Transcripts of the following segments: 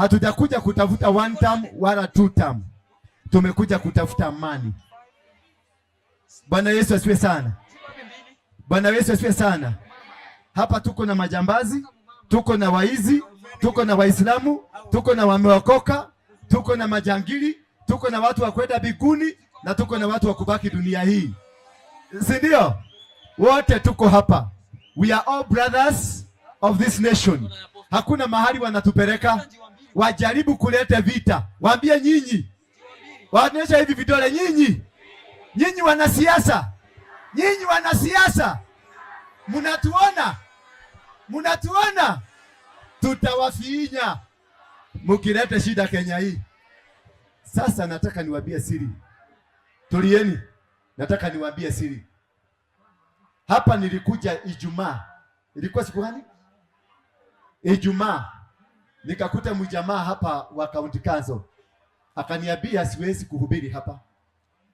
Hatujakuja kutafuta one term wala two term, tumekuja kutafuta amani. Bwana Yesu asifiwe sana. Bwana Yesu asifiwe sana. Hapa tuko na majambazi, tuko na waizi, tuko na Waislamu, tuko na wameokoka, tuko na majangili, tuko na watu wa kwenda mbinguni na tuko na watu wa kubaki dunia hii, si ndio? Wote tuko hapa, we are all brothers of this nation. Hakuna mahali wanatupeleka. Wajaribu kuleta vita, waambie nyinyi, waonyesha hivi vidole, nyinyi, nyinyi wanasiasa, nyinyi wanasiasa, mnatuona, mnatuona, tutawafinya mukileta shida Kenya hii. Sasa nataka niwaambie siri, tulieni, nataka niwaambie siri. Hapa nilikuja Ijumaa, ilikuwa siku gani? Ijumaa nikakuta mjamaa hapa wa county council akaniambia siwezi kuhubiri hapa,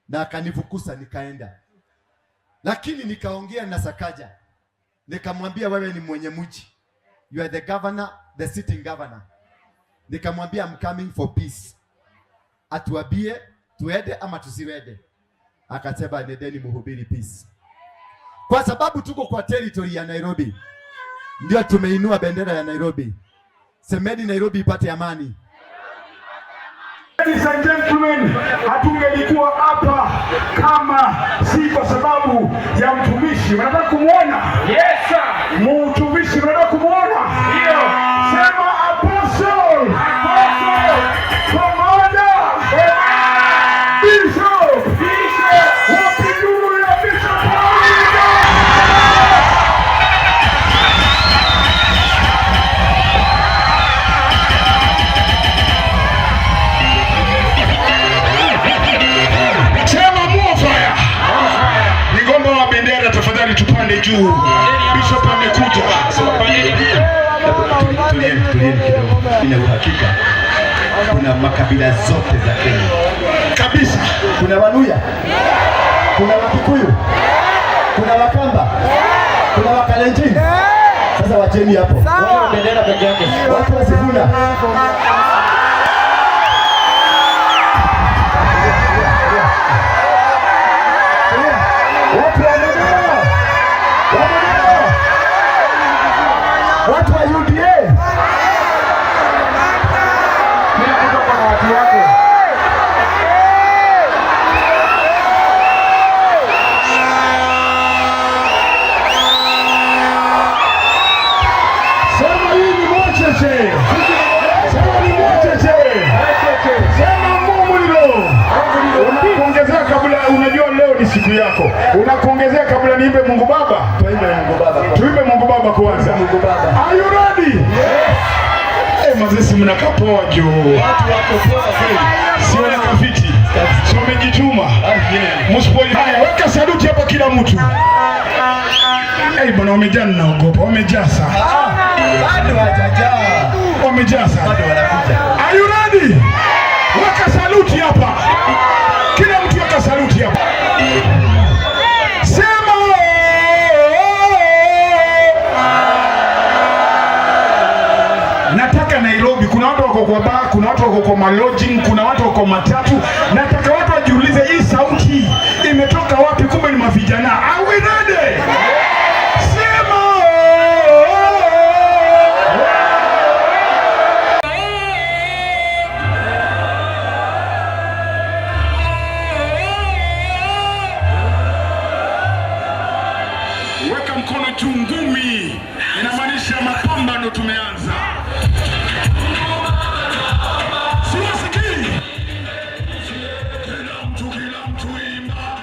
na akanifukuza nikaenda, lakini nikaongea na Sakaja nikamwambia, wewe ni mwenye mji, you are the governor, the sitting governor. Nikamwambia I'm coming for peace, atuambie tuende ama tusiwende. Akasema nendeni muhubiri peace, kwa sababu tuko kwa territory ya Nairobi, ndio tumeinua bendera ya Nairobi. Semeni Nairobi ipate amani. Ladies and gentlemen, hatungelikuwa hapa kama si kwa sababu ya mtumishi. Mnataka kumwona? Yes, sir. Mtumishi, mnataka kumwona? Ndio. Sema apostle. Apostle. Pamoja. Bishop. Bishop. Wapi nuru ya Bishop Paulino? Sema more fire. Migomba wa bendera tafadhali tupande juu. Bishop amekuja. Tulieni, tulieni kidogo. Nina uhakika kuna makabila zote za Kenya Kabisa. Kuna Waluya, kuna Wakikuyu, kuna Wakamba, kuna Wakalenjin. Sasa wacheni hapo, Bendera peke yake. Watu wa Sifuna. Watu wa Mudhurwa, wa Mudhurwa, watu wa UDA. Kila mtu ako na watu wake. Sema hii ni mocheche. Sema ni mocheche. Sema mumulilo. Unakuongezea kabla, unajua leo ni siku yako. Unakuongezea kabla niimbe Mungu Baba. Tuimbe Mungu Baba. Tuimbe Mungu Baba kwanza. Mungu Baba. Are you ready? Yes. Eh, mazee mnakaa poa juu. Watu wako poa kweli. Si wanakaa fiti. Si wamejituma. Msipo haya, weka saluti hapa kila mtu. Eh, bwana wamejaa, ninaogopa. Wamejaa sana. Bado hawajajaa. Wamejaa sana. Bado wanakuja. Are you ready? Weka saluti hapa. Kila mtu weka saluti hapa. Sema oh. Nataka Nairobi, kuna watu wako kwa bar, kuna watu wako kwa malodging, kuna watu wako matatu. Nataka watu wajiulize hii sauti imetoka wapi? Kumbe ni mavijana. Are we ready? Sema oh. Weka mkono juu, ngumi inamaanisha mapambano tumeanza. Siwasikii. Kila mtu, kila mtu imba.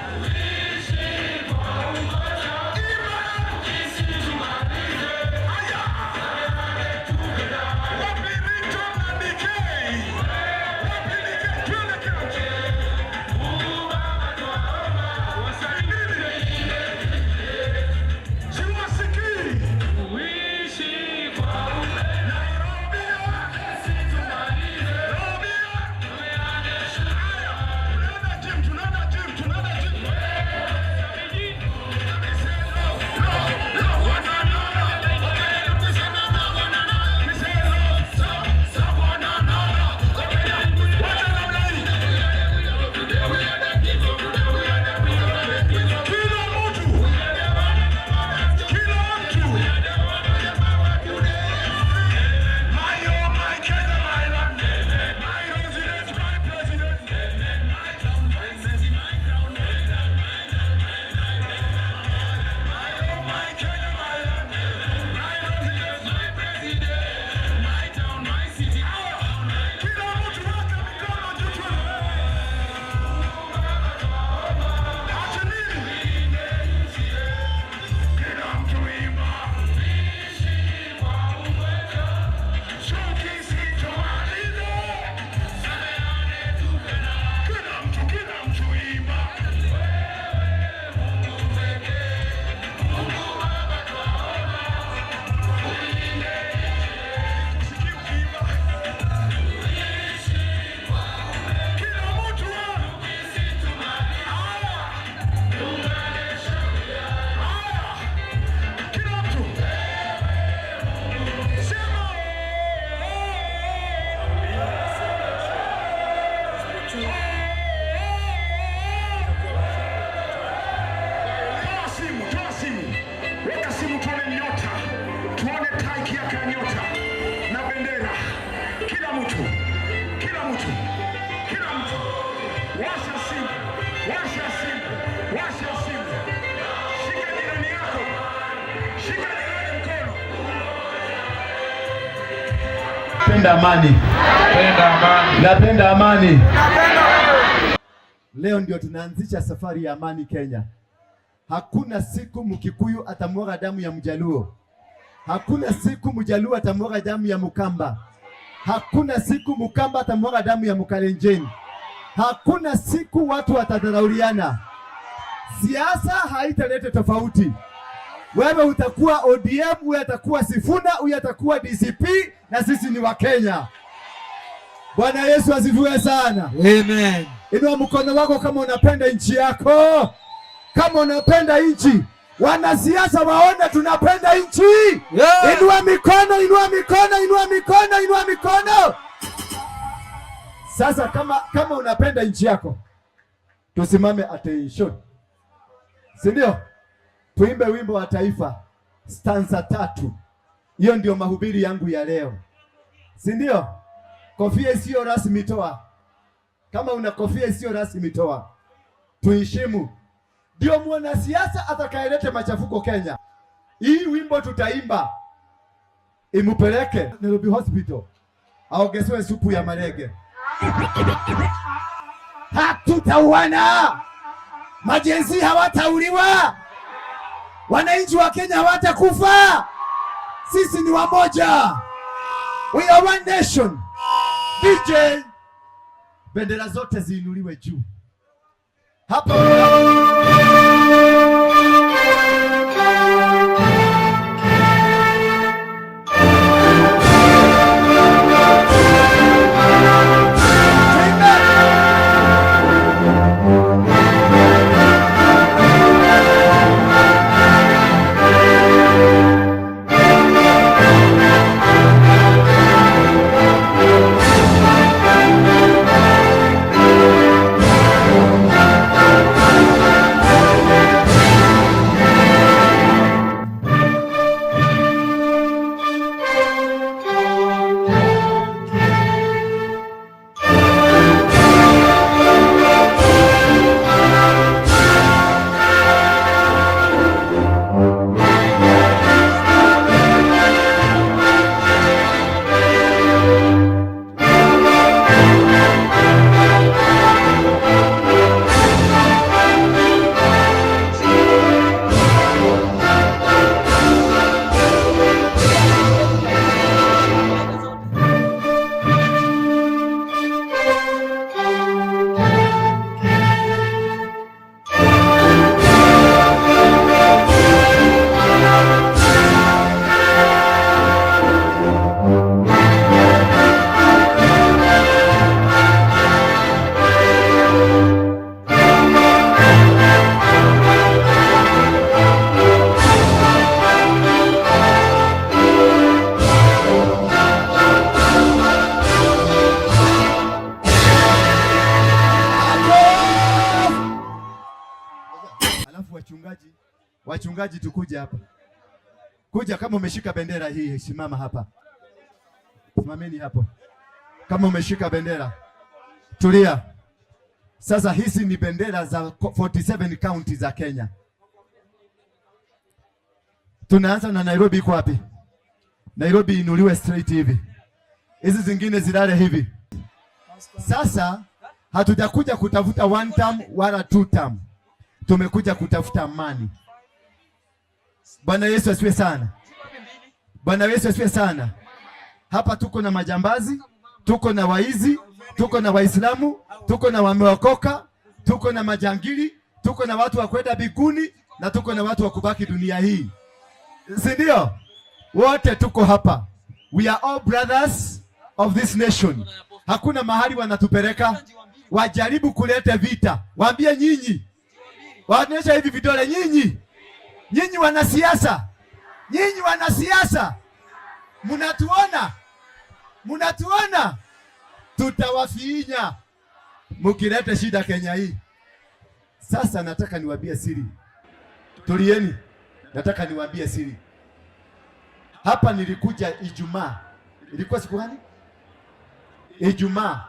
Washa simu, washa simu, washa simu. Shika jirani yako, shika jirani mkono. Napenda amani. Penda amani. Napenda amani. Leo ndio tunaanzisha safari ya amani Kenya. Hakuna siku Mkikuyu atamwaga damu ya Mjaluo. Hakuna siku Mjaluo atamwaga damu ya Mkamba. Hakuna siku Mkamba atamwaga damu ya Mkalenjin. Hakuna siku watu watadharauliana. Siasa haitaleta tofauti. Wewe utakuwa ODM, huyu atakuwa Sifuna, huyu atakuwa DCP na sisi ni Wakenya. Bwana Yesu asifiwe sana. Amen. Inua mkono wako kama unapenda nchi yako, kama unapenda nchi. Wanasiasa waone tunapenda nchi. Yeah. Inua mikono, inua mikono, inua mikono, inua mikono. Sasa kama unapenda nchi yako, tusimame attention, si ndio? Tuimbe wimbo wa taifa stanza 3. Hiyo ndio mahubiri yangu ya leo, si ndio? Kofia isiyo rasmi toa. Kama una kofia isiyo rasmi toa. Tuheshimu. Ndio mwanasiasa atakayeleta machafuko Kenya. Hii wimbo tutaimba imupeleke Nairobi Hospital aongezewe supu ya marege. Hatutauana, majenzi hawatauliwa, wananchi wa Kenya hawatakufa. Sisi ni wamoja, we are one nation. DJ, bendera zote ziinuliwe juu hapa. Wachungaji tukuje hapa. Kuja kama umeshika bendera hii, simama hapa. Simameni hapo. Kama umeshika bendera. Tulia. Sasa hizi ni bendera za 47 county za Kenya. Tunaanza na Nairobi. Iko wapi? Nairobi inuliwe straight hivi. Hizi zingine zilale hivi. Sasa hatujakuja kutafuta one term wala two term. Tumekuja kutafuta amani. Bwana Yesu asifiwe sana. Bwana Yesu asifiwe sana. Hapa tuko na majambazi, tuko na waizi, tuko na Waislamu, tuko na wameokoka, tuko na majangili, tuko na watu wa kwenda biguni na tuko na watu wa kubaki dunia hii. Si ndio? Wote tuko hapa. We are all brothers of this nation. Hakuna mahali wanatupeleka. Wajaribu kuleta vita. Waambie nyinyi. Waonyesha hivi vidole nyinyi. Nyinyi wanasiasa. Nyinyi wanasiasa. Mnatuona? Mnatuona? Tutawafinya mukileta shida Kenya hii. Sasa nataka niwaambie siri. Tulieni. Nataka niwaambie siri. Hapa nilikuja Ijumaa. Ilikuwa siku gani? Ijumaa.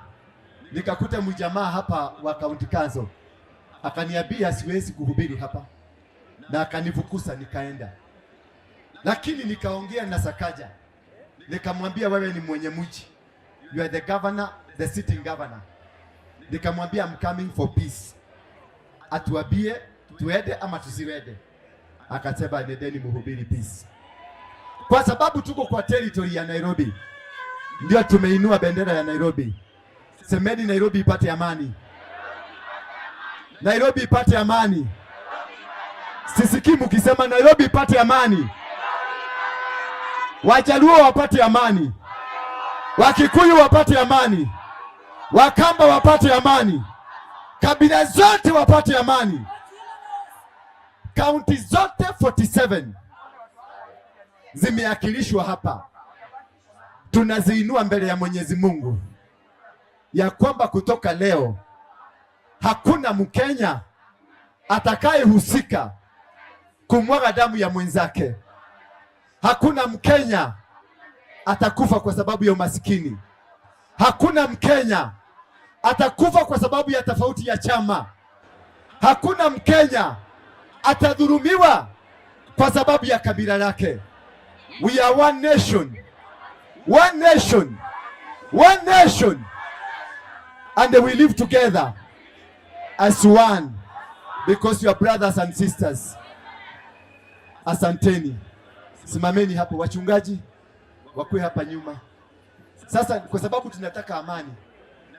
Nikakuta mjamaa hapa wa county council akaniambia siwezi kuhubiri hapa, na akanifukuza nikaenda, lakini nikaongea na Sakaja, nikamwambia wewe ni mwenye mji, you are the governor, the sitting governor. Nikamwambia I'm coming for peace, atuambie tuende ama tusiwende. Akasema nendeni muhubiri peace, kwa sababu tuko kwa territory ya Nairobi, ndio tumeinua bendera ya Nairobi. Semeni Nairobi ipate amani, Nairobi ipate amani. Sisikii mkisema Nairobi ipate amani. Wajaluo wapate amani, Wakikuyu wapate amani, Wakamba wapate amani, kabila zote wapate amani, kaunti zote 47 zimeakilishwa hapa. Tunaziinua mbele ya Mwenyezi Mungu ya kwamba kutoka leo hakuna Mkenya atakayehusika kumwaga damu ya mwenzake. Hakuna Mkenya atakufa kwa sababu ya umasikini. Hakuna Mkenya atakufa kwa sababu ya tofauti ya chama. Hakuna Mkenya atadhulumiwa kwa sababu ya kabila lake. We are one nation, one nation, one nation, and we live together as one because you are brothers and sisters. Asanteni, simameni hapo, wachungaji wakuwe hapa nyuma. Sasa kwa sababu tunataka amani,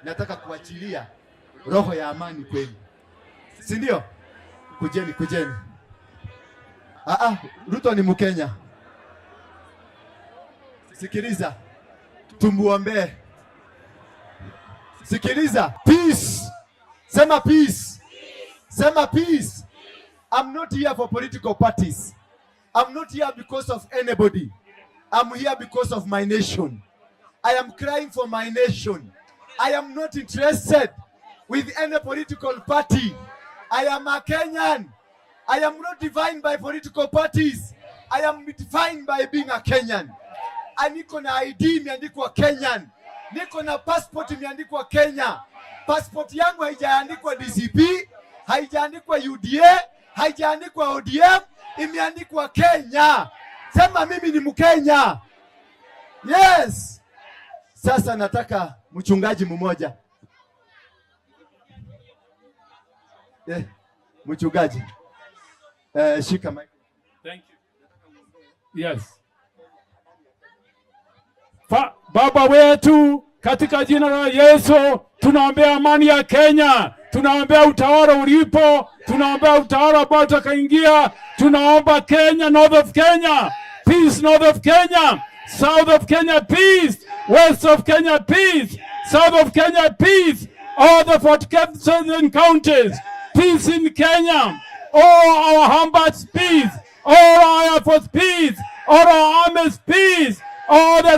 nataka kuachilia roho ya amani kwenu, si ndio? Kujeni, kujeni. Ah, ah, Ruto ni Mkenya. Sikiliza, tumuombee. Sikiliza, peace. Sema peace. Sema peace. I'm not here for political parties. I'm not here because of anybody. I'm here because of my nation. I am crying for my nation. I am not interested with any political party. I am a Kenyan. I am not defined by political parties. I am defined by being a Kenyan. Niko na ID imeandikwa Kenyan. Niko na passport imeandikwa Kenya. Passport yangu haijaandikwa DCP, haijaandikwa UDA, haijaandikwa ODM, imeandikwa Kenya. Sema mimi ni Mkenya. Yes. Sasa nataka mchungaji mmoja. Mchungaji. Shika mic. Thank you. Yes. Baba wetu katika jina la Yesu tunaombea amani ya Kenya, tunaombea utawala ulipo, tunaombea utawala ambao utakaingia, tunaomba Kenya, north of Kenya, peace north of Kenya, south of Kenya peace, west of Kenya peace, south of Kenya peace, all the 47 counties, peace in Kenya, all our Hambats peace, all our Air Force peace, all our armies peace, all the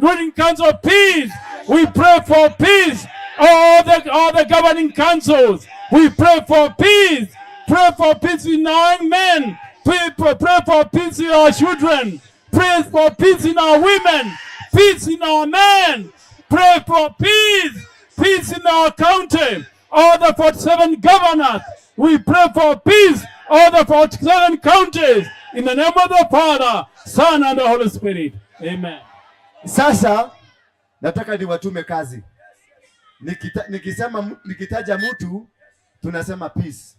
ruling council peace. We pray for peace. All the governing councils. We pray for peace. Pray for peace in our men. Pray for peace in our children. Pray for peace in our women. Peace in our men. Pray for peace. Peace in our county. All the 47 governors. We pray for peace. All the 47 counties. In the name of the Father, Son, and the Holy Spirit. Amen. Sasa nataka niwatume kazi. Nikisema nikitaja mtu tunasema peace.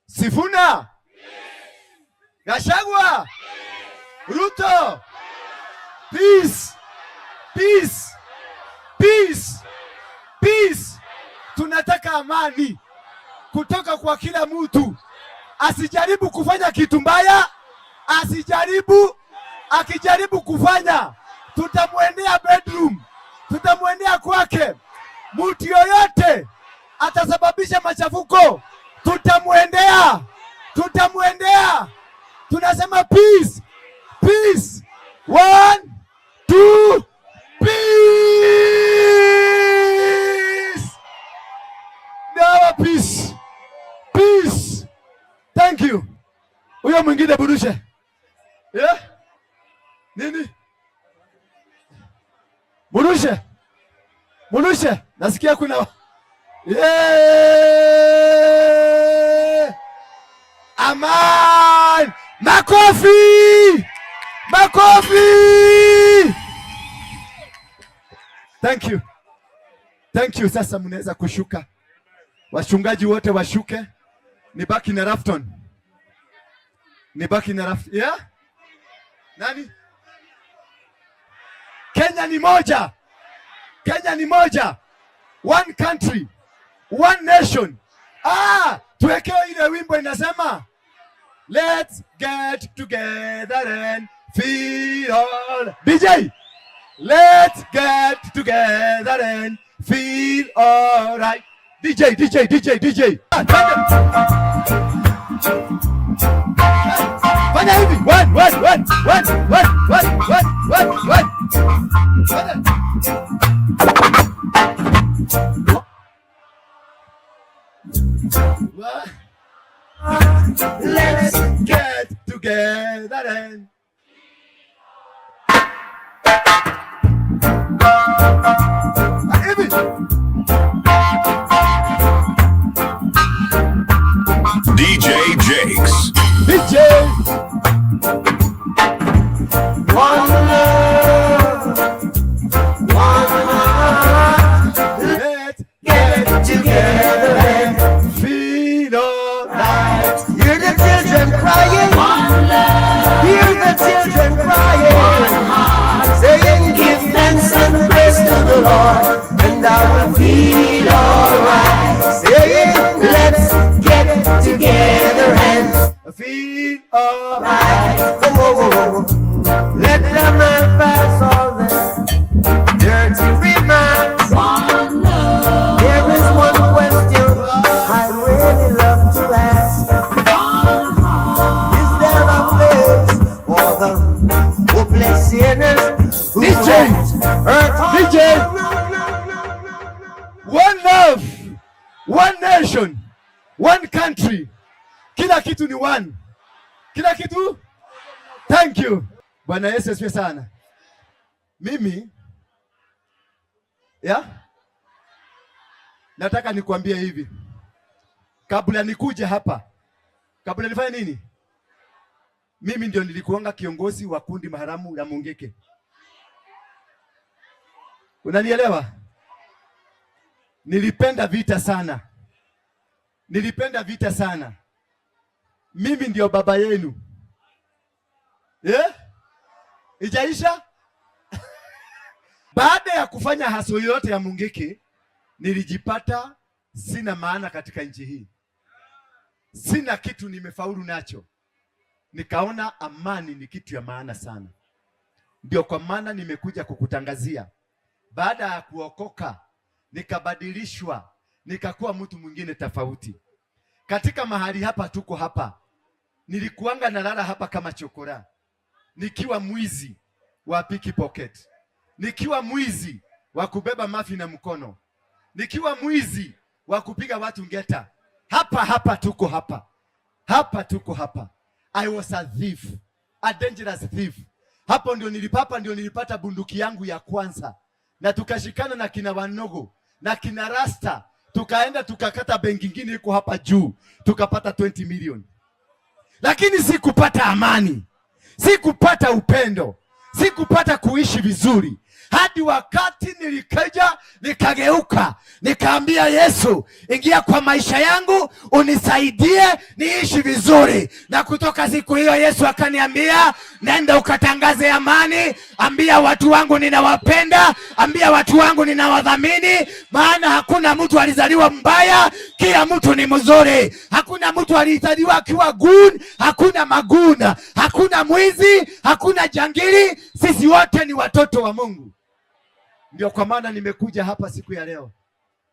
Sifuna, Gachagua, Ruto, peace, peace, peace, peace. Tunataka amani kutoka kwa kila mtu, asijaribu kufanya kitu mbaya, asijaribu. Akijaribu kufanya, tutamwendea bedroom, tutamwendea kwake. Mtu yoyote atasababisha machafuko, tutamwendea, tutamwendea. Tunasema peace, peace. One, two, peace. Now peace, peace. Thank you. Huyo mwingine burushe. Yeah? Nini? Burushe. Murushe, nasikia kuna, yeah! Aman! Makofi! Makofi! Thank you. Thank you. Sasa mnaweza kushuka. Wachungaji wote washuke. Nibaki na Rafton. Nibaki na Rafton. Yeah? Nani? Kenya ni moja. Kenya ni moja. One country. One nation. Ah, tuwekewe ile wimbo inasema, "Let's get together and feel all." DJ, let's get together and feel alright. DJ, DJ, DJ, DJ. Ah, twende. Fanya hivi. One, one, one, one, one, one, one, one, one. Twende. One. Let's get together and Ah, hivi. DJ Jakes. DJ. One love, one heart. Let's get together and feel alright. Hear the children crying. Hear the children crying. Saying, "Give thanks and praise to the Lord, and I will feel alright." Saying, "Let's get together and feel alright." right. Oh, oh, oh, oh. Let the man pass all the dirty remarks. There is one question I really love to ask. Is there a place for the hopeless sinners who DJ. Hurt all DJ. One love, one nation, one country. Kila kitu ni one. Kila kitu. Thank you. Bwana Yesu asifiwe sana. Mimi ya nataka nikuambie hivi, kabla nikuje hapa, kabla nifanye nini, mimi ndio nilikuanga kiongozi wa kundi maharamu la Mungiki. Unanielewa? Nilipenda vita sana, nilipenda vita sana. Mimi ndio baba yenu, yeah? Ijaisha? Baada ya kufanya hustle yote ya Mungiki, nilijipata sina maana katika nchi hii, sina kitu nimefaulu nacho. Nikaona amani ni kitu ya maana sana, ndio kwa maana nimekuja kukutangazia. Baada ya kuokoka, nikabadilishwa, nikakuwa mtu mwingine tofauti. Katika mahali hapa tuko hapa, nilikuanga nalala hapa kama chokora, nikiwa mwizi wa pickpocket, nikiwa mwizi wa kubeba mafi na mkono, nikiwa mwizi wa kupiga watu ngeta. Hapa hapa tuko hapa, hapa tuko hapa. I was a thief, a dangerous thief. Hapo ndio nilipapa, ndio nilipata bunduki yangu ya kwanza, na tukashikana na kina Wanogo na kina Rasta, tukaenda tukakata benki ingine iko hapa juu, tukapata 20 million, lakini sikupata amani, sikupata upendo, sikupata kuishi vizuri hadi wakati nilikuja nikageuka, nikaambia Yesu, ingia kwa maisha yangu unisaidie niishi vizuri. Na kutoka siku hiyo Yesu akaniambia, nenda ukatangaze amani, ambia watu wangu ninawapenda, ambia watu wangu ninawadhamini, maana hakuna mtu alizaliwa mbaya, kila mtu ni mzuri. Hakuna mtu alizaliwa akiwa goon, hakuna magoon, hakuna mwizi, hakuna jangili, sisi wote ni watoto wa Mungu. Ndio kwa maana nimekuja hapa siku ya leo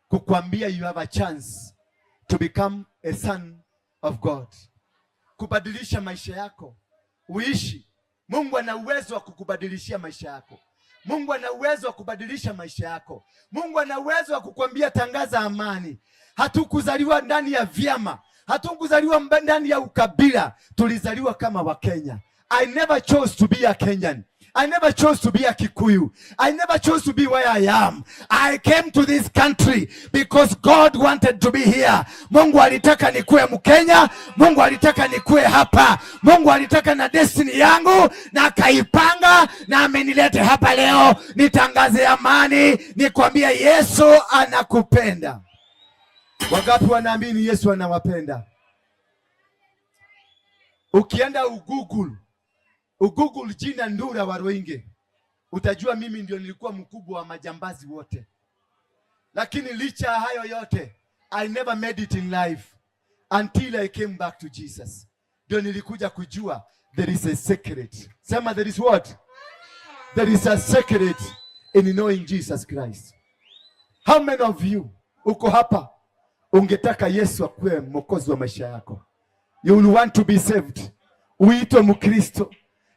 kukwambia you have a chance to become a son of God, kubadilisha maisha yako uishi. Mungu ana uwezo wa kukubadilishia maisha yako. Mungu ana uwezo wa kubadilisha maisha yako. Mungu ana uwezo wa kukwambia tangaza amani. Hatukuzaliwa ndani ya vyama, hatukuzaliwa ndani ya ukabila, tulizaliwa kama Wakenya. I never chose to be a Kenyan. I never chose to be a Kikuyu. I never chose to be where I am. I came to this country because God wanted to be here. Mungu alitaka nikuwe Mkenya, Mungu alitaka nikuwe hapa. Mungu alitaka na destiny yangu na akaipanga na amenileta hapa leo nitangaze amani, nikwambie Yesu anakupenda. Wangapi wanaamini Yesu anawapenda? Ukienda ugoogle jina Ndura Waruinge, utajua mimi ndio nilikuwa mkubwa wa majambazi wote. Lakini licha ya hayo yote, I never made it in life until I came back to Jesus. Ndio nilikuja kujua there is a secret. Sema, there is what? There is a secret in knowing Jesus Christ. How many of you uko hapa ungetaka Yesu akuwe mwokozi wa maisha yako? You will want to be saved. Uitwe Mkristo.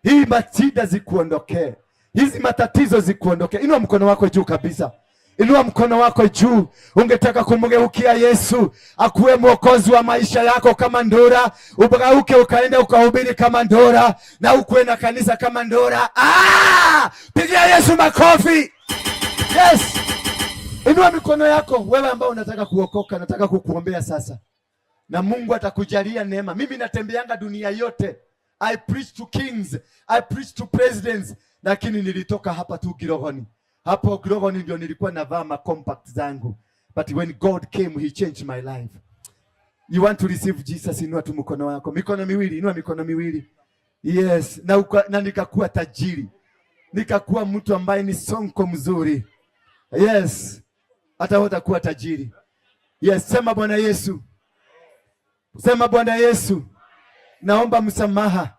Hii mashida zikuondokee, hizi matatizo zikuondokee. Inua mkono wako juu kabisa. Inua mkono wako juu. Ungetaka kumgeukia Yesu akuwe mwokozi wa maisha yako kama Ndura, ugeuke ukaenda ukahubiri kama Ndura na ukuwe na kanisa kama Ndura. Ah! Pigia Yesu makofi. Yes. Inua mikono yako wewe ambao unataka kuokoka, nataka kukuombea sasa. Na Mungu atakujalia neema. Mimi natembeanga dunia yote. I preach to kings, I preach to presidents, lakini nilitoka hapa tu Kirohoni. Hapo Kirohoni ndio nilikuwa navaa ma compact zangu. But when God came, he changed my life. You want to receive Jesus, inua tu mkono wako. Mikono miwili, inua mikono miwili. Yes, na nikakuwa tajiri. Nikakuwa mtu ambaye ni sonko mzuri. Yes. Hata wewe utakuwa tajiri. Yes, sema Bwana Yesu. Sema Bwana Yesu, naomba msamaha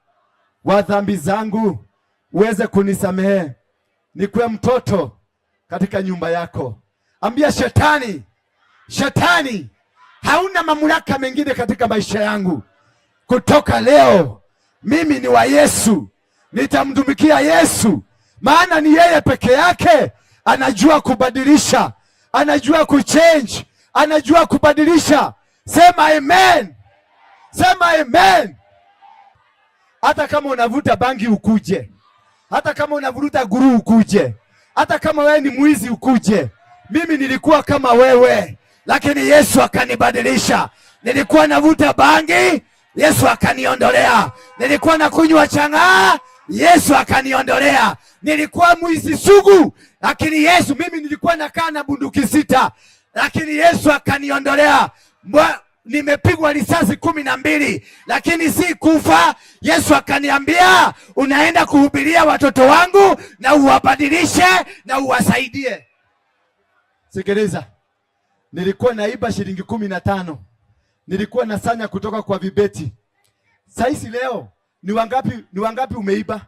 wa dhambi zangu, uweze kunisamehe, nikuwe mtoto katika nyumba yako. Ambia shetani, shetani, hauna mamlaka mengine katika maisha yangu. Kutoka leo mimi ni wa Yesu, nitamtumikia Yesu, maana ni yeye peke yake anajua kubadilisha, anajua kuchange, anajua kubadilisha. Sema amen. Sema amen. Hata kama unavuta bangi ukuje, hata kama unavuruta guru ukuje, hata kama wewe ni mwizi ukuje. Mimi nilikuwa kama wewe, lakini Yesu akanibadilisha. Nilikuwa navuta bangi, Yesu akaniondolea. Nilikuwa nakunywa chang'aa, Yesu akaniondolea. Nilikuwa mwizi sugu, lakini Yesu, mimi nilikuwa nakaa na bunduki 6, lakini Yesu akaniondolea. Nimepigwa risasi 12, lakini si kufa. Yesu akaniambia unaenda kuhubiria watoto wangu na uwabadilishe na uwasaidie. Sikiliza, nilikuwa naiba shilingi 15, nilikuwa nasanya kutoka kwa vibeti. Saisi leo ni wangapi umeiba?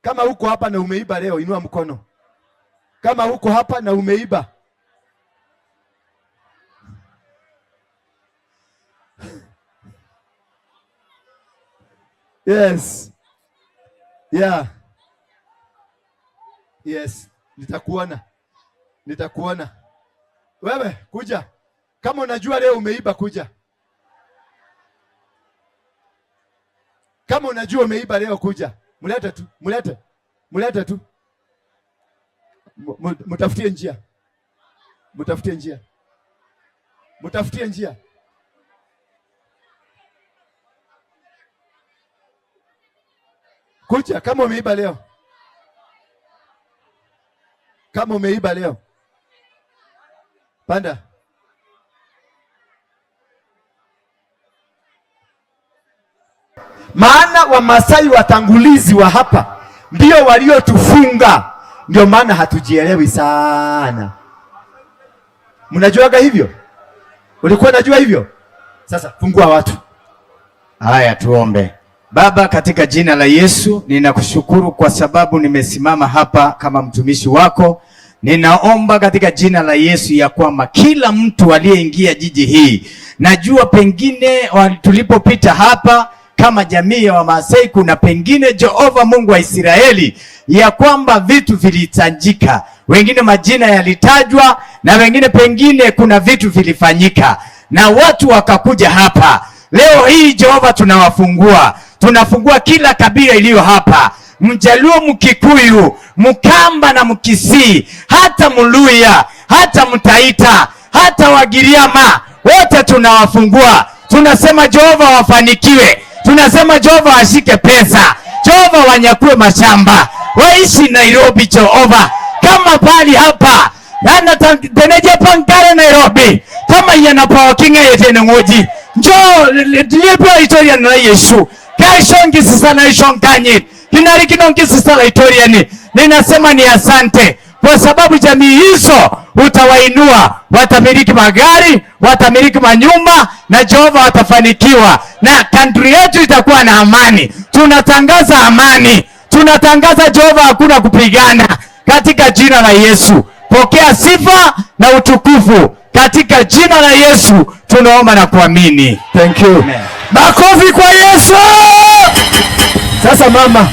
Kama uko hapa na umeiba leo, inua mkono. Kama uko hapa na umeiba. Yes. Yeah. Yes, nitakuona. Nitakuona. Wewe kuja. Kama unajua leo umeiba kuja. Kama unajua umeiba leo kuja. Mlete tu, mlete. Mlete tu. Mtafutie njia. Mtafutie njia. Mtafutie njia. Kuja kama umeiba leo. Kama umeiba leo. Panda. Maana Wamasai watangulizi wa hapa ndio waliotufunga, ndio maana hatujielewi sana. Mnajuaga hivyo? Ulikuwa unajua hivyo? Sasa fungua watu. Haya, tuombe. Baba, katika jina la Yesu ninakushukuru kwa sababu nimesimama hapa kama mtumishi wako. Ninaomba katika jina la Yesu ya kwamba kila mtu aliyeingia jiji hii, najua pengine tulipopita hapa kama jamii ya Wamasai, kuna pengine Jehova Mungu wa Israeli ya kwamba vitu vilitajika, wengine majina yalitajwa, na wengine pengine kuna vitu vilifanyika na watu wakakuja hapa. Leo hii Jehova tunawafungua, tunafungua kila kabila iliyo hapa. Mjaluo, Mkikuyu, Mkamba na Mkisii, hata Mluya, hata Mtaita, hata Wagiriama, wote tunawafungua. Tunasema Jehova wafanikiwe, tunasema Jehova washike pesa, Jehova wanyakue mashamba, waishi Nairobi Jehova kama pali hapa teneje pankare Nairobi kama yanapawakinga yetene ngoji njo lipo itoria na Yesu kaishongi sisa na ishonkanyi kinari kinongi sisa la itoria ni ninasema ni asante kwa sababu jamii hizo utawainua, watamiliki magari, watamiliki manyumba na Jehova watafanikiwa na country yetu itakuwa na amani. Tunatangaza amani, tunatangaza Jehova, hakuna kupigana katika jina la Yesu. Pokea sifa na utukufu katika jina la Yesu, tunaomba na kuamini. Thank you. Amen. Makofi kwa Yesu. Sasa mama,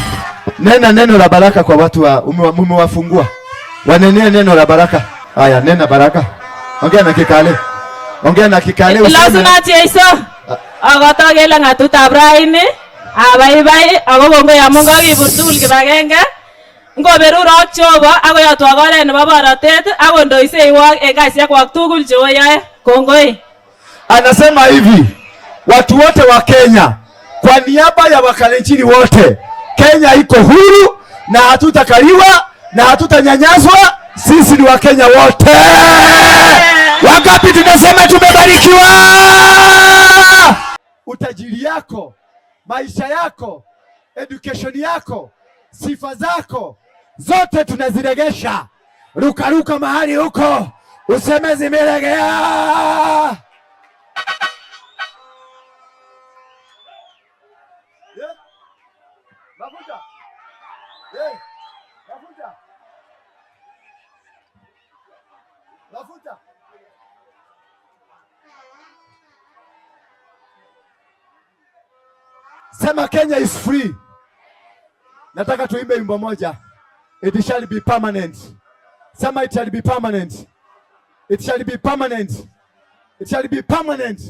nena neno la baraka kwa watu wa umewafungua. Wanenee neno la baraka. Haya, nena baraka. Ongea na Kikale. Ongea na Kikale useme. Ilasunat Jeiso. Akotok en lang'atutab raini, abaibai ako kongoi amun kokibur tugul kibagenge. Ngoberurok Jehova akoyotwok oret nebo borotet akondoiseiwok en kasisiekwok tugul cheoyoe. Kongoi. Anasema hivi, watu wote wa Kenya, kwa niaba ya Wakalenjini wote, Kenya iko huru na hatutakaliwa na hatutanyanyaswa. Sisi ni Wakenya wote. Wangapi tunasema tumebarikiwa? Utajiri yako, maisha yako, education yako, sifa zako zote tunaziregesha. Rukaruka mahali huko useme zimeregea. Mafuta. Mafuta. Mafuta. Sema Kenya is free. Nataka tuimbe wimbo moja. It shall be permanent. Sema it shall be permanent. It shall be permanent. It shall be permanent.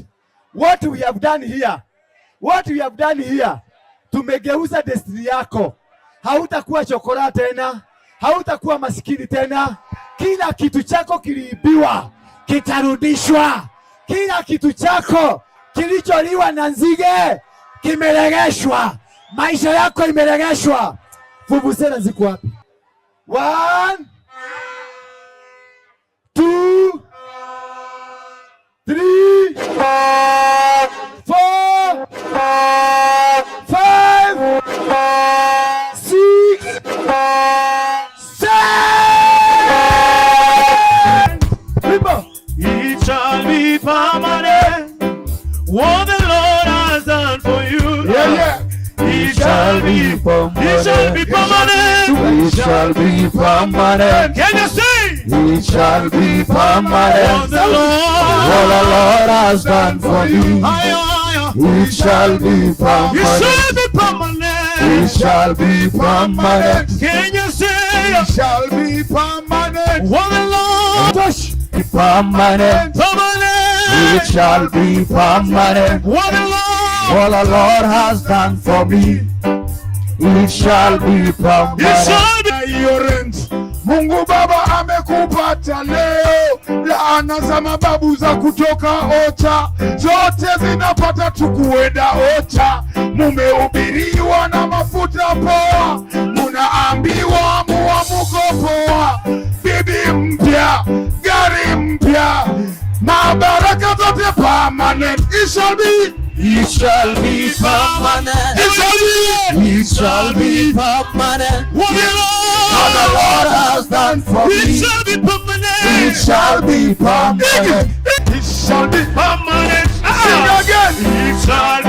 What we have done here. What we have done here. Tumegeuza destiny yako. Hautakuwa chokora tena, hautakuwa masikini tena. Kila kitu chako kiliibiwa kitarudishwa. Kila kitu chako kilicholiwa na nzige kimeregeshwa. Maisha yako imeregeshwa. Vuvuzela ziko wapi? 1 2 3 4 5 6 7. Wimbo. It shall be permanent. What the Lord has done for you. Yeah, yeah. It shall be. It shall be permanent. It shall be permanent. Can you say? It shall be permanent. What the Lord, What the Lord has done for you. It shall be It permanent. shall be permanent. It shall be permanent. Can you say? It shall be permanent. What the Lord Permanent. permanent. It shall be permanent. What the Lord, What the Lord has done for me. It shall be it permanent. shall be. Hiyo rent Mungu Baba amekupata leo. Laana za mababu za kutoka Ocha zote zinapata tukuenda Ocha. Mumehubiriwa na mafuta poa, munaambiwa muamuko poa. Bibi mpya, gari mpya, mabaraka zote permanent. It shall be, It shall be permanent. it shall be. It shall be permanent. What the What the Lord, Lord has done for it me. shall be permanent. It shall be permanent. It shall be Permanent. Sing again. It shall